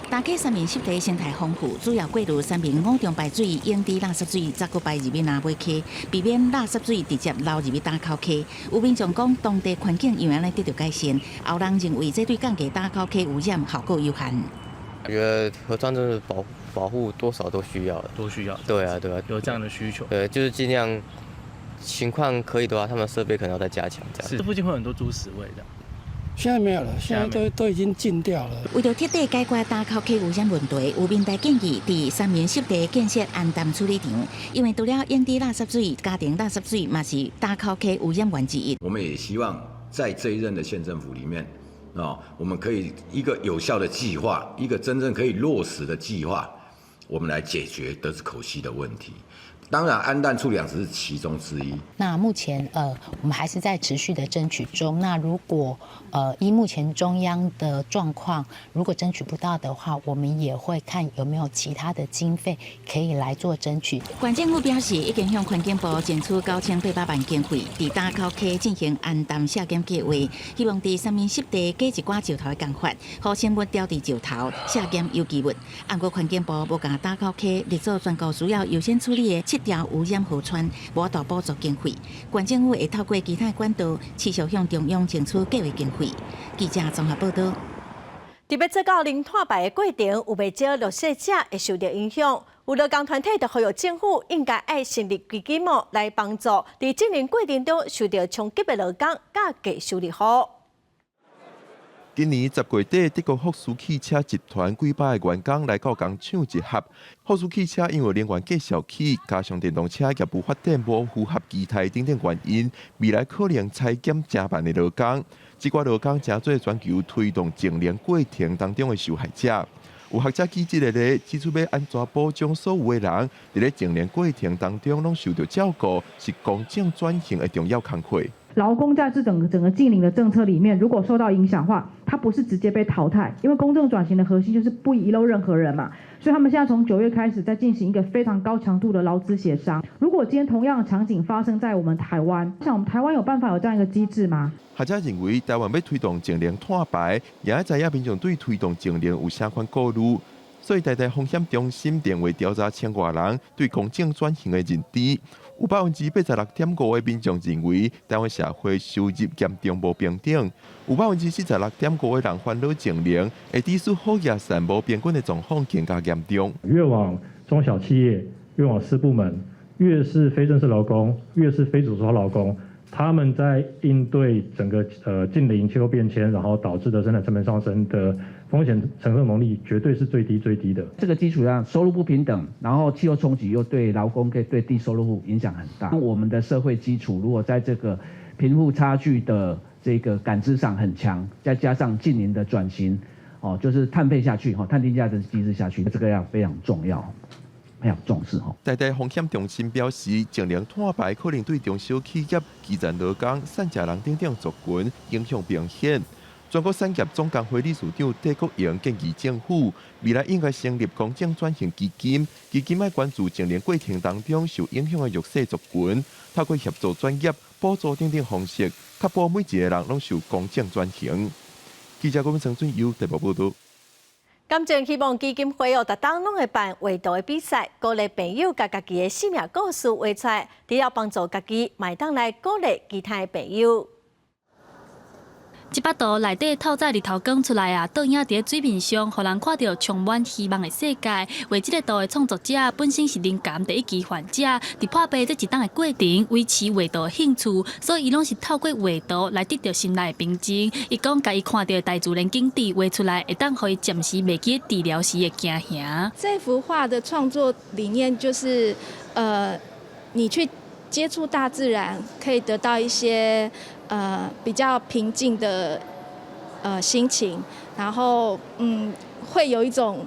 大溪三民濕地生態豐富，主要過濾三民五重排水、養殖垃圾水，才閣排入去南尾溪，避免垃圾水直接流入去打口溪。有民眾講，當地環境因為按呢得著改善，有人認為這對降低打口溪污染效果有限。我覺得河川真的保護多少都需要，都需要。對啊，對啊，有這樣的需求。對，就是盡量情況可以的話，他們設備可能要再加強。這樣。是，這附近會有很多豬屎味的。現在沒有了，現在都已經淨掉了。為著徹底解決打口溪污染問題，有民代建議佇三民濕地建設氨氮處理場，因為除了養殖垃圾水、家庭垃圾水，嘛是打口溪污染源之一。我們也希望在這一任的縣政府裡面，啊，我們可以一個有效的計劃，一個真正可以落實的計劃，我們來解決德子口溪的問題。當然，氨氮處理廠只是其中之一。那目前我們還是在持續的爭取中。那如果依目前中央的狀況，如果爭取不到的話，我們也會看有沒有其他的經費可以來做爭取。縣政府表示，已經向環境部爭取9800萬經費，佇打口溪進行氨氮削減計劃，希望佇三民濕地加一寡石頭的工法，予生物牢佇石頭，削減有機物。毋過環境部無共打口溪列做全國需要優先處理的七條污染河川，無法度補助經費。縣政府會透過其他管道，持續向中央爭取計劃經費。記者綜合報導。佇欲做到零碳排的過程，有袂少弱勢者會受著影響。有勞工團體就呼籲政府應該愛成立基金哦，來幫助佇淨零過程中受著衝擊的勞工佮低收入戶。今年10月底，德國福斯汽車集團幾百个員工來到工廠集合。福斯汽車因為能源價數起，加上電動車業務發展無符合期待等等原因，未來可能裁減成萬的勞工。這寡勞工成做全球推動淨零過程當中的受害者。有學者舉這個例，指出欲按怎保障所有的人，佇咧淨零過程當中攏受著照顧，是公正轉型的重要工課。勞工在這整整個淨零的政策裡面，如果受到影響的話，他不是直接被淘汰，因為公正轉型的核心就是不遺漏任何人嘛。所以他們現在從9月開始在進行一個非常高強度的勞資協商。如果今天同樣的場景發生在我們台灣，像我們台灣有辦法有這樣一個機制嗎？學者認為，台灣欲推動淨零碳排，也愛知影民眾對推動淨零有啥款顧慮。所以，台大風險中心電話調查千外人對公正轉型的認知，有86.5%的民眾認為台灣社會收入嚴重無平等，有46.5%的人煩惱淨零會致使好額散無平均的狀況更加嚴重。越往中小企業，越往私部門，越是非正式勞工，越是非組織化勞工，他們在應對整個淨零氣候變遷，然後導致的生產成本上升的風險承受能力絕對是最低最低的。這個基礎上，收入不平等，然後氣候衝擊又對勞工、可以對低收入戶影響很大。我們的社會基礎如果在這個貧富差距的這個感知上很強，再加上淨零的轉型，哦，就是碳費下去，哈，碳定價的機制下去，這個要非常重要，非常重視。台大風險中心表示，淨零碳排可能對中小企業、基層勞工、散食人等等族群影響明顯。全國產業總工會理事長戴國榮建議政府未來應該成立公正轉型基金，基金愛關注淨零過程當中受影響的弱勢族群，透過協助專業、補助等等方式，確保每一個人攏受公正轉型。記者郭陳俊優台北報導。感情希望基金會哦，逐冬攏會辦畫圖的比賽，鼓勵朋友共家己的生命故事畫出來，除了幫助家己，嘛會當來鼓勵其他的朋友。這幅圖內底透早日頭光出來啊，倒影佇咧水面上，予人看著充滿希望的世界。畫這個圖的創作者本身是靈感第一期患者，佇破病這一冬的過程維持畫圖的興趣，所以伊攏是透過畫圖來得著心內的平靜。伊講，共伊看著大自然景致畫出來，會當予伊暫時袂記治療時的驚嚇。這幅畫的創作理念就是，你去接觸大自然，可以得到一些比較平靜的心情，然後會有一種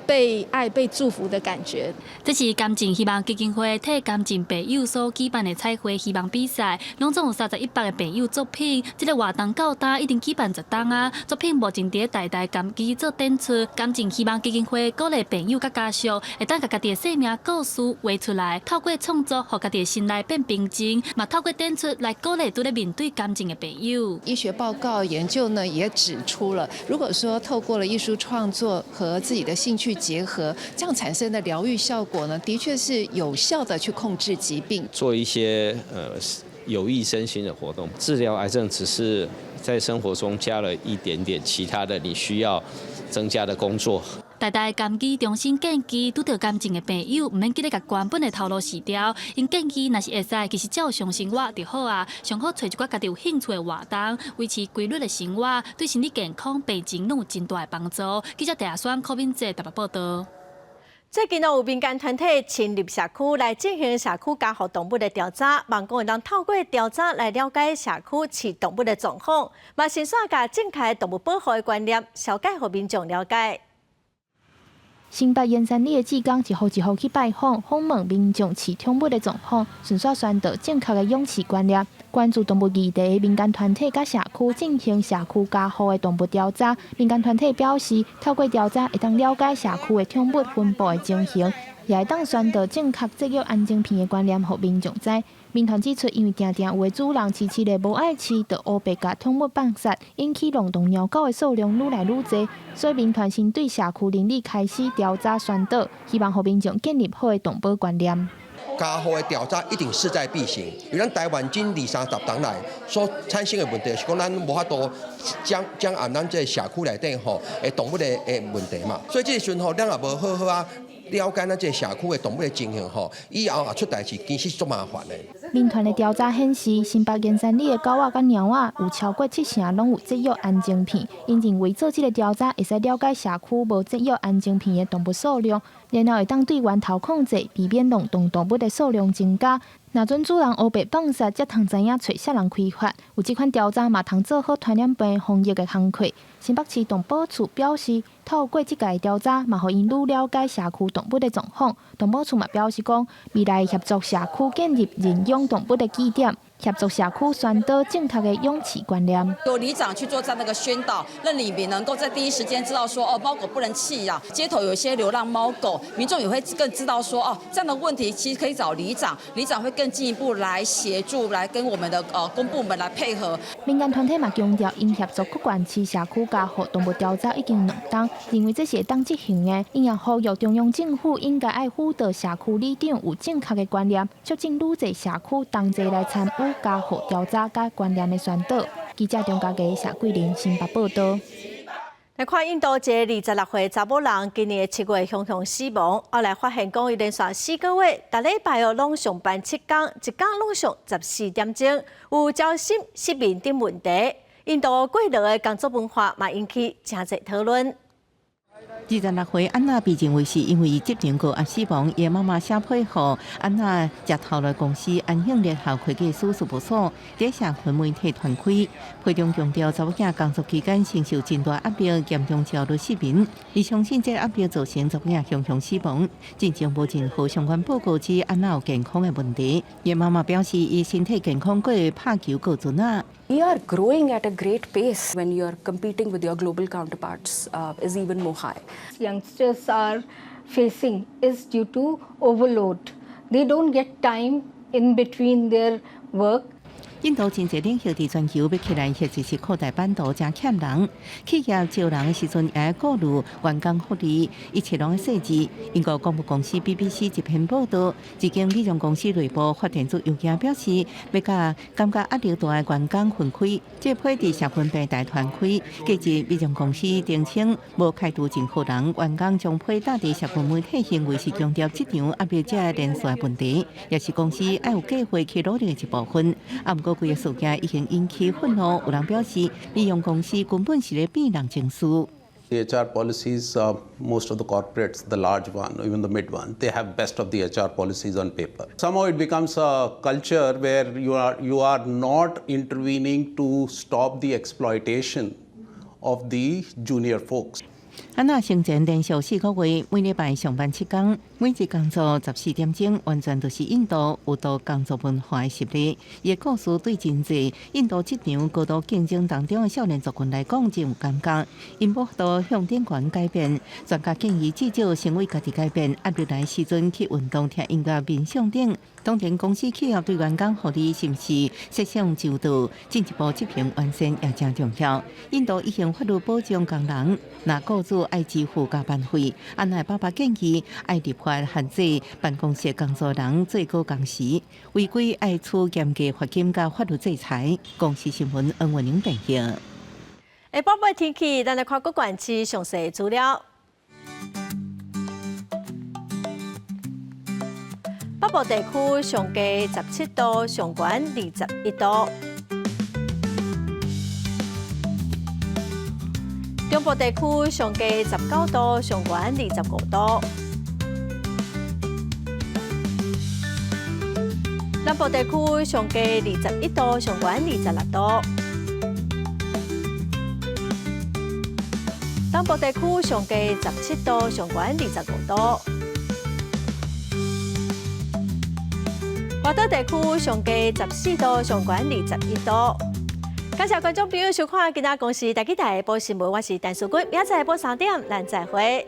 被療癒的感覺。被愛、被祝福的感覺。這是癌症希望基金會替癌症病友所舉辦的彩繪希望比賽，攏總有31百个病友作品。這个活動到今已經舉辦10冬啊，作品目前佇台大甘基做展出。癌症希望基金會鼓勵病友佮家屬，會當共家己的生命故事畫出來，透過創作，予家己的心內變平靜，嘛透過展出來鼓勵拄咧面對癌症的病友。醫學報告研究呢，也指出了，如果說透過了藝術創作和自己的興趣結合，這樣產生的療癒效果呢，的確是有效的去控制疾病。做一些有益身心的活動，治療癌症只是在生活中加了一點點其他的你需要增加的工作。台大甘基中心建議，拄著癌症的病友，毋免急著共原本的頭路辭掉。𪜶建議，若是會使，其實照常生活就好啊。上好揣一寡家己有興趣的活動，維持規律的生活，對身體健康、病情攏有真大的幫助。記者鄭亞雙、柯敏哲台北報道。最近有民間團體深入社區來進行社區家護動物的調查，望講會當透過調查來了解社區飼動物的狀況，嘛順紲共正確動物保護的觀念，紹介予民眾了解。新北員山里的志工一戶一戶去拜訪，訪問民眾飼寵物的狀況，順紲宣導正確的養飼觀念。關注動物議題的民間團體佮社區進行社區家護的動物調查。民間團體表示，透過調查會當了解社區的寵物分布的情形，也會當宣導正確節約安全片的觀念，予民眾知。民團指出，因為定定有的主人飼飼咧無愛飼，就烏白共寵物放殺，引起浪蕩貓狗的數量愈來愈濟，所以民團先對社區鄰里開始調查宣導，希望予民眾建立好的動保觀念。家護的調查一定勢在必行，因為咱台灣這二三十冬來所產生的問題是講咱無法度掌握咱這个社區內底吼的動物的問題嘛，所以這个時陣吼，咱也無好好仔了解咱這个社區的動物的情形吼，以後也出代誌其實足麻煩的。民團的調查顯示，新北員山里的狗仔佮貓仔有超過七成攏有節約安全片。𪜶認為做這个調查會使了解社區無節約安全片的動物數量，然後會當對源頭控制，避免浪蕩動物的數量增加。若準主人烏白放殺，才通知影揣啥人開罰。有這款調查嘛，通做好傳染病防疫的工課。新北市動保處表示，透過這屆調查，嘛予𪜶愈了解社區動物的狀況。動保處嘛表示講，未來協助社區建立認養動物的據點，協助社區宣導正確的養飼觀念。由里長去做這樣的一個宣導，讓里民能夠在第一時間知道說，哦，貓狗不能棄養。街頭有些流浪貓狗，民眾也會更知道說，哦，這樣的問題其實可以找里長，里長會更進一步來協助，來跟我們的公部門來配合。民間團體嘛強調，𪜶協助各縣市社區家護動物調查已經2冬，認為這是會當執行的。𪜶也呼籲中央政府應該愛輔導社區里長有正確的觀念，促進愈濟社區同齊來參與家護調查佮觀念的宣導。記者張家傑、謝桂林新北報道。來看印度一个26歲查某人，今年7月雄雄死亡，後來發現講伊連續4個月，逐禮拜哦攏上班7工，一工攏上14點鐘，有焦心、失眠等問題。印度過勞的工作文化嘛引起誠濟討論。26歲安娜被認為是因為執行高壓死亡，伊媽媽寫批予安娜食頭路公司安興聯合會計師事務所，佇社群媒體傳開，批中強調查某囝工作期間承受真大壓力，嚴重焦慮失眠。伊相信這壓力造成查某囝雄雄死亡。進前無任何相關報告指安娜有健康的問題。伊媽媽表示，伊身體健康，閣會拍球顧孫仔。 We are growing at a great pace when you are competing with your global counterparts is even more high. Youngsters are facing is due to overload. They don't get time in between their work. 印度真濟領袖佇全球欲起來，或者是擴大版圖，誠欠人。企業招人的時陣，也愛顧慮員工福利，一切攏愛細緻。英國廣播公司 BBC 一篇報道，一間美容公司內部發電子郵件表示，欲共感覺壓力大的員工分開。這批佇社群平台傳開，隔日美容公司澄清，無開除任何人，員工將批貼佇社群媒體行為是強調職場壓力這連續問題，也是公司愛有計劃去努力的一部分。啊，毋過規个事件已經引起憤怒，有人表示，美容公司根本是咧變人情事。 The HR policies, most of the corporates, the large one, even the mid one, they have best of the HR policies on paper. Somehow it becomes a culture where you are not intervening to stop the exploitation of the junior folks. 安娜生前連續4個月，每禮拜上班7工，每日工作14點鐘，完全就是印度有度工作文化的實例。伊的故事對真濟印度職場高度競爭當中的少年族群來講，真有感覺。𪜶無法度向頂懸改變，專家建議至少先為家己改變。壓力來時陣去運動、聽音樂、冥想等。當然，公司企業對員工福利是毋是設想周到，進一步執行完善也誠重要。印度已經法律保障工人，若雇主愛支付加班費，安娜爸爸建議愛立法限制辦公室工作人最高工時，違規愛處嚴格罰金佮法律制裁。公視新聞恩文玲編譯。下晡晡天氣，咱來看各縣市詳細資料。北部地區上低17度，上懸21度。中部地區上低19度，上懸25度。南部地區上低21度，上懸26度。東部地區上低17度，上懸25度。外島地區上低14度，上懸21度。感謝觀眾朋友收看今仔公視台語台下晡新聞，我是陳淑君，明仔載下晡3點，咱再會。